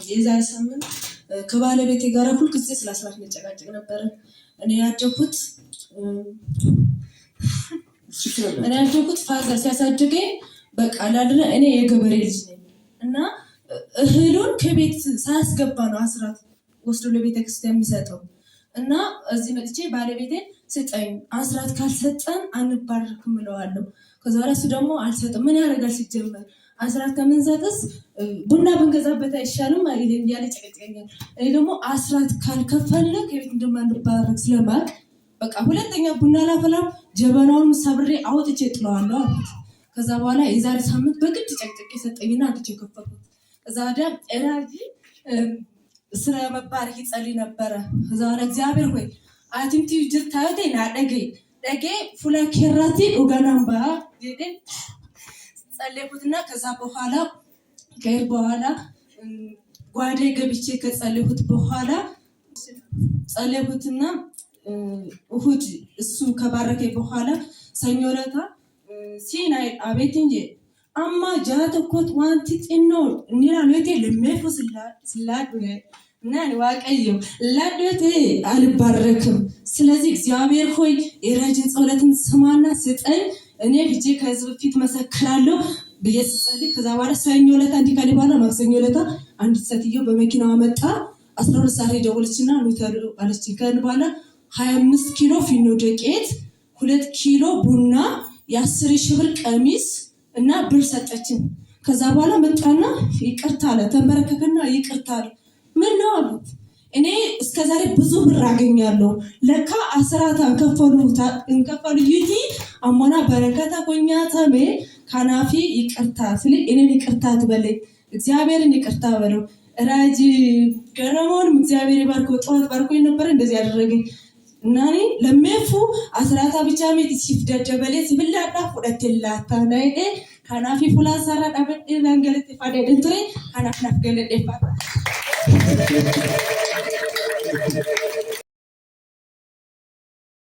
የዛሬ ሳምንት ከባለቤቴ ጋር ሁልጊዜ ስለ አስራት እንጨቃጨቅ ነበረ። እኔ ያደኩት እኔ ያደኩት father ሲያሳድገኝ በቃ ላድነ እኔ የገበሬ ልጅ ነኝ እና እህሉን ከቤት ሳያስገባ ነው አስራት ወስዶ ለቤተ ክርስቲያን የሚሰጠው። እና እዚህ መጥቼ ባለቤቴን ስጠኝ፣ አስራት ካልሰጠን አንባረክም እለዋለሁ። ከዛ በኋላ እሱ ደግሞ አልሰጥም። ምን ያደርጋል ሲጀመር አስራት ከምንሰጥስ ቡና ብንገዛበት አይሻልም እያለ ይጨቀጭቀኛል። እኔ ደግሞ አስራት ካልከፈልን ከቤት እንደማንባረክ ስለማቅ በቃ ሁለተኛ ቡና ላፈላም፣ ጀበናውን ሰብሬ አውጥቼ ጥለዋለሁ አልኩት። ከዛ በኋላ የዛሬ ሳምንት በግድ ጨቅጨቅ የሰጠኝና አውጥቼ ከፈልኩት። ከዛ ወዲያ ኤራጂ ስለ መባረክ ይጸልይ ነበረ። ከዛ በኋላ እግዚአብሔር ሆይ አቲምቲ ጅርታዮቴ ናደገ ደጌ ፉላ ኬራቲ ኡጋናምባ ጸለይኩትና ከዛ በኋላ ከሄድ በኋላ ጓዴ ገብቼ ከጸለይኩት በኋላ ጸለይኩትና እሁድ እሱ ከባረከ በኋላ ሰኞ ዕለታ ሲናይ አቤት እንጂ አማ ጃተኮት ዋንቲ ጢኖ ኒራኖቴ ለሜፉ ስላዱ እና ዋቀየው ላዶቴ አልባረክም። ስለዚህ እግዚአብሔር ሆይ የራጅን ጸሎትን ስማና ስጠኝ፣ እኔ ሂጄ ከህዝብ ፊት መሰክራለሁ ብዬ ስጸልይ ከዛ በኋላ ሰኞ ዕለት እንዲህ ካለ በኋላ ማክሰኞ ዕለት አንዲት ሴትዮ በመኪናዋ መጣ። 12 ሰዓት ደወለችና አለችኝ። ከን በኋላ 25 ኪሎ ፊኖ ዱቄት፣ 2 ኪሎ ቡና፣ የ10,000 ብር ቀሚስ እና ብር ሰጠችን። ከዛ በኋላ መጣና ይቅርታ አለ። ተንበረከከና ይቅርታ አለ። ምን ነው አሉት። እኔ እስከዛሬ ብዙ ብር አገኛለሁ። ለካ አስራት እንከፈሉ ዩቲ አሞና በረከታ ኮኛ ተሜ ካናፊ ይቅርታ ስል እኔን ይቅርታ ትበለኝ፣ እግዚአብሔርን ይቅርታ በለው። ራጂ ገረመውንም እግዚአብሔር ባርኮ ጠዋት ባርኮ ነበረ እንደዚህ ያደረገኝ እና እኔ ለሜፉ አስራታ ብቻ ሜት ሲፍ ደደበሌ ሲብላዳ ፉደቴላታ ናይዴ ካናፊ ፉላ ሰራ ዳበዴ ናንገለቴ ፋዴ ድንትሬ ካናፍ ናፍ ገለዴ ፋ